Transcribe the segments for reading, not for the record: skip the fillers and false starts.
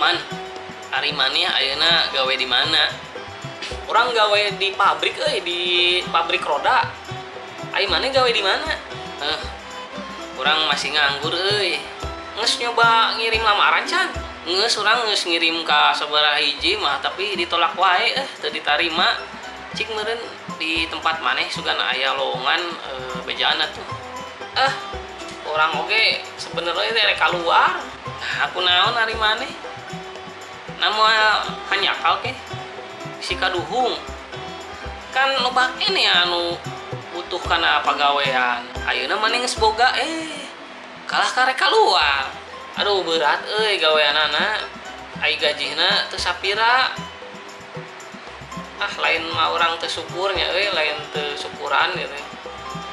Man, ari maneh ayeuna gawe di mana? Urang gawe di pabrik euy, di pabrik roda. Ari maneh gawe di mana? Urang masih nganggur euy. Geus nyoba ngirim lamaran can? Geus, urang geus ngirim ka sabaraha hiji mah tapi ditolak wae, teu ditarima. Cik meureun di tempat maneh sugan aya lowongan bejaan atuh. Urang oge sebenarnya teh rek kaluar. Nah, aku naon ari maneh? Nama hanyakal ke? Si kaduhung. Kan loba keneh anu butuh kana pagawean. Ayeuna maneh geus boga kalah karek kaluar. Aduh berat euy gaweanana. Ai gajihna teu sapira. Ah lain mah urang teu syukurnya euy, lain teu syukuran gitu.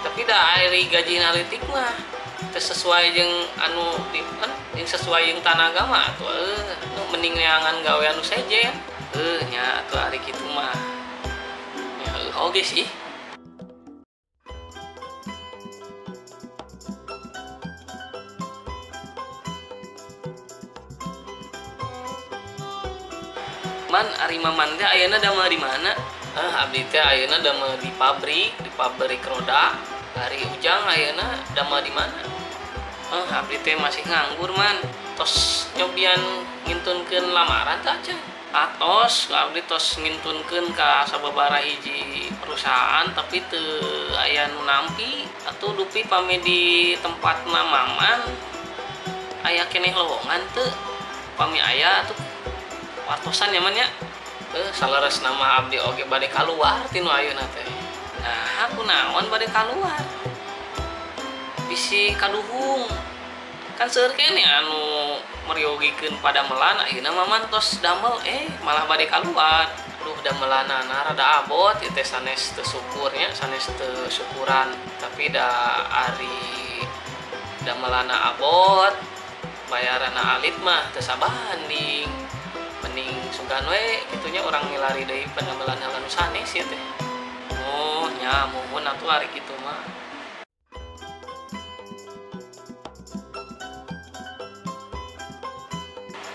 Tapi da ari gajihna leutik mah teu sesuai jeung anu di jeung sesuai jeung tanaga mah atuh mending neangan gawean nu sejen. Nya atuh ari kitu mah. Ya oge sih. Man, ari Maman teh ayeuna damel di mana? Abdi teh ayeuna damel di pabrik roda. Ari Ujang ayeuna damel di mana? Abdi teh masih nganggur, Man. Tos nyobian ngintunkeun lamaran teh acan. Atos, abdi tos ngintunkeun ka sababaraha hiji perusahaan tapi teu aya nu nampi. Atuh dupi pami di tempatna Maman aya keneh lowongan teu? Pami aya atuh wartosan ya man ya. Saleres nama abdi oge bade kaluar tinu ayeuna teh. Nah, aku naon bade kaluar? Bisi kaduhung. Kan seueur keneh anu meryogikeun padamelan ayeuna Maman tos damel malah bade kaluar. Aduh damelanana rada abot ieu teh sanes teu syukurnya, sanes teu syukuran. Tapi da ari damelana abot, bayaranna alit mah teu sabanding. Mending sugan we kitunya urang milari deui padamelan anu sanes ieu teh. Oh nya muhun atuh ari kitu mah.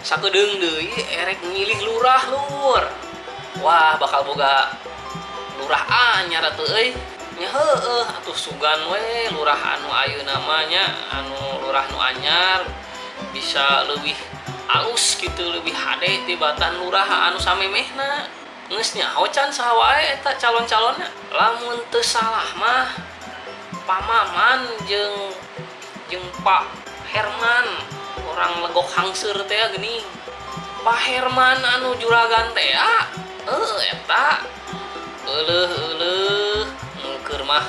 Sakedeung deui erek milih lurah lur. Wah bakal boga lurah anyar atuh euy. Nya heueuh atuh sugan we lurah anu ayeuna mah nya, anu lurah nu anyar bisa leuwih alus gitu, lebih hade tibatan lurah anu samemehna. Geus nyaho can saha wae eta calon-calonna. Lamun teu salah mah Pamaman jeung Pak Herman orang Legok Hangseur teh geuning. Pak Herman anu juragan teh eta euleuh-euleuh keur mah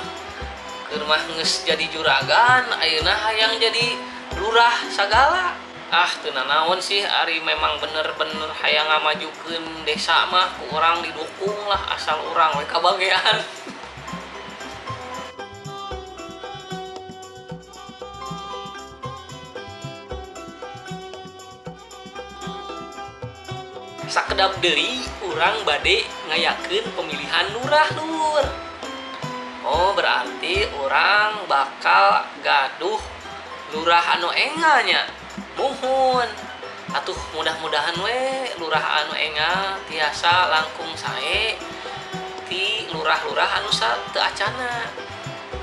geus jadi juragan ayeuna hayang jadi lurah sagala. Ah teu nanaon sih ari memang bener-bener hayang ngamajukeun desa mah ku urang didukung lah asal urang we kabagean. Sakedap deui urang bade ngayakeun pemilihan lurah lur. Oh berarti urang bakal gaduh lurah anu engal nya. Muhun atuh mudah-mudahan we lurah anu engal tiasa langkung sae ti lurah-lurah anu teu acana.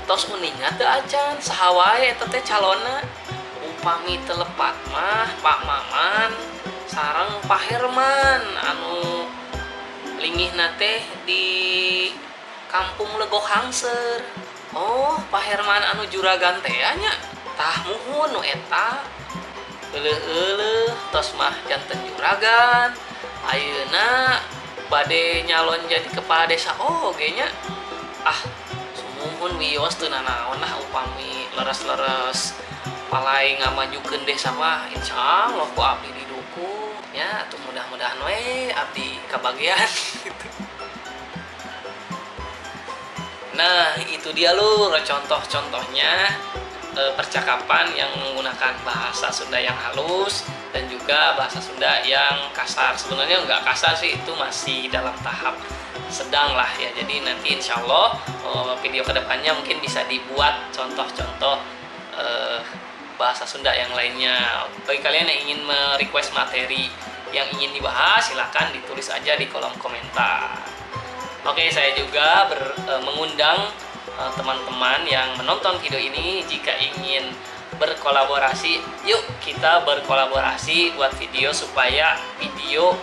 Tos uninga teu acan saha wae eta teh calonna. Upami teu lepat mah Pak Maman sareng Pak Herman anu lingihna teh di Kampung Legok Hangseur. Oh Pak Herman anu juragan teh nya. Tah muhun nu eta. Euleuh-euleuh tos mah janten juragan ayeuna bade nyalon jadi kepala desa oge nya. Ah sumuhun wios teu nanaon lah upami leres-leres palai ngamajukeun desa mah insyaallah ku abdi didukung nya atuh mudah-mudahan we abdi kabagean gitu. Nah itu dia lur contoh-contohnya percakapan yang menggunakan bahasa Sunda yang halus dan juga bahasa Sunda yang kasar. Sebenarnya nggak kasar sih, itu masih dalam tahap sedang lah ya. Jadi nanti insya Allah video kedepannya mungkin bisa dibuat contoh-contoh bahasa Sunda yang lainnya. Bagi kalian yang ingin merequest materi yang ingin dibahas, silahkan ditulis aja di kolom komentar. Oke, saya juga mengundang teman-teman yang menonton video ini jika ingin berkolaborasi, yuk kita berkolaborasi buat video supaya video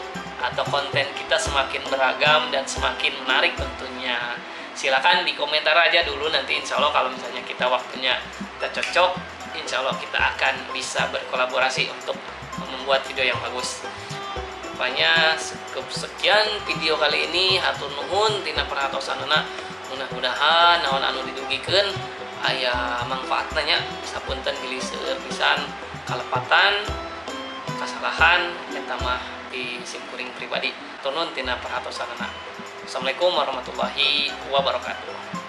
atau konten kita semakin beragam dan semakin menarik tentunya. Silakan di komentar aja dulu, nanti insya Allah kalau misalnya kita waktunya kita cocok, insya Allah kita akan bisa berkolaborasi untuk membuat video yang bagus. Pokoknya cukup sekian video kali ini, hatur nuhun tina perhatosanana, mudah-mudahan naon anu didugikeun aya manfaatna nya, sapunten bilih seueur pisan kalepatan kasalahan eta mah di simkuring pribadi. Hatur nuhun tina perhatosanana. Assalamualaikum warahmatullahi wabarakatuh.